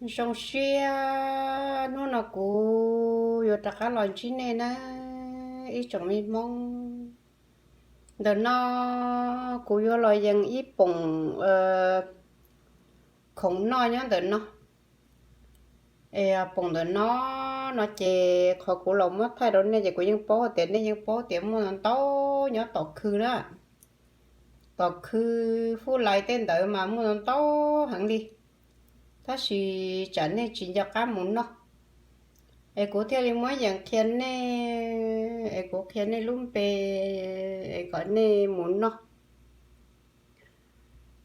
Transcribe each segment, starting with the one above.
Zoo siab hnub no kuv yuav rov qab los ntsib nej na, ib tsoom me Hmoob. Ntawm no kuv yuav los yees ib poom khoom noj nyob ntawm no. Es poom ntawm no, no ces qhov kuv los muab thaij rau nej ces kuv yeej paub tias nej yeej paub tias muaj ntau ntau nyob tom khw na. Tom khw Fuj Lais tej ntawd mas muaj ntau ntau heev li, tab sis tsam nej tsis nco qab mus noj, es kuv thiaj li muab yees qhia nej, es kuv qhia nej lub npe, es kom nej mus noj.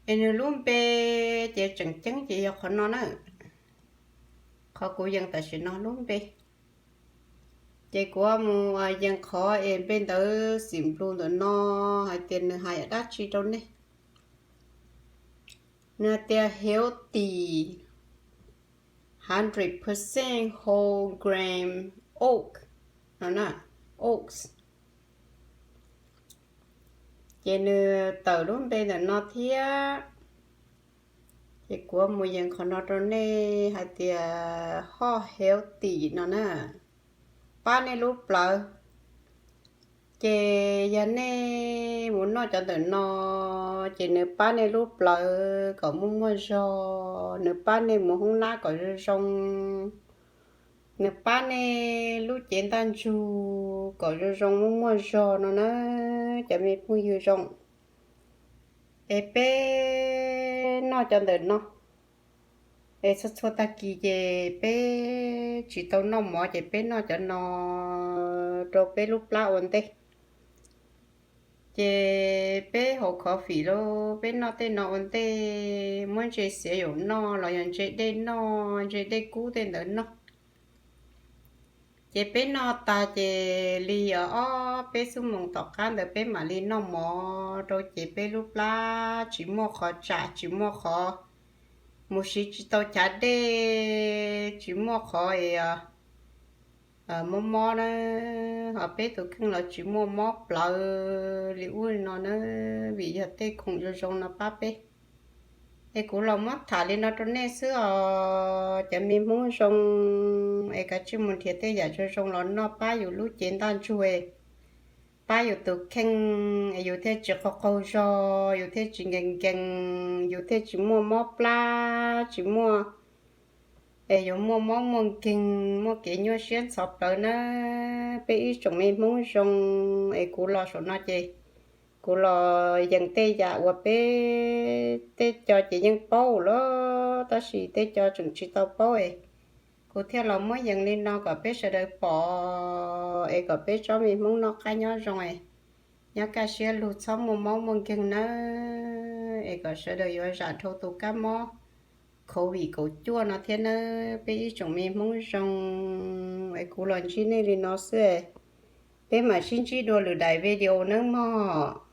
Es nws lub npe ces tseem ceeb ces yog qhov no na, qhov kuv yees tam sim no lub npe. Ces kuv mus yees qhov es npe ntawd xim nplus ntawm no hais tias nws hais dab tsi rau nej. Nws hais tias healthy, hundred percent whole grain oat, no na, oats. Ces nws tawm lub npe ntawm no thiab. Ces kuv mus yees qhov no rau nej hais tias hoj healthy no na, pab nej lub plawv. Ces yog nej mus noj cov ntawm no, ces nws pab nej lub plawv kom muaj muaj zog, nws pab nej mus hoob nab kom zoo zoo, nws pab nej lub cev ntaj ntsug kom zoo zoo muaj muaj zog no na, cov me phooj ywg zoo. Es peb noj cov ntawm no, es txhua txhua tag kis ces peb tsis tau noj mov ces peb noj cov no rau peb lub plab ua ntej. Ces peb haus coffee los peb noj tej no ua ntej, muab ntses xiav yaum noj los yog ntses dej noj, ntses dej kub tej ntawd noj. Ces peb noj tag ces li ob peb xuab moos tom qab ntawd peb mam li noj mov rau ces peb lub plab tsis muaj qhov tsam, tsis muaj qhov mus siv tsis tau chav dej, tsis muaj qhov es mob mob na, ho peb tus kheej los tsis muaj mob plawv li ub li no na, vim yog tej khoom zoo zoo no pab peb. Es kuv los muab tham li no rau nej xwb os cov me Hmoob zoo, es kav tsij mus nrhiav tej yam zoo zoo los noj pab yus lub cev ntaj ntsug, pab yus tus kheej, es yus thiaj tsis qaug qaug zog, yus thiaj tsis nkees nkees, yus thiaj tsis muaj mob plab, tsis muaj, es yuav muaj mob muaj nkeeg, muaj kev nyuaj siab ntxhov plawv na. Peb ib tsoom me Hmoob zoo, es kuv los saum no ces kuv los yees tej yam uas peb tej co ces yeej paub lawm tab sis tej co tseem tsis tau paub es kuv thiaj los muab yees li no kom peb sawv daws pom, es kom peb tsob me Hmoob noj qab nyob zoo, nyob kaj siab lug txhob muaj mob muaj nkeeg nawb, es kom sawv daws yuav zam dhau tus kab mob covid kaum cuaj no thiab nawb peb ib tsoom me Hmoob zoo. Es kuv los ntsib nej li no xwb, peb mam sib ntsib dua lwm daim video nawb mog.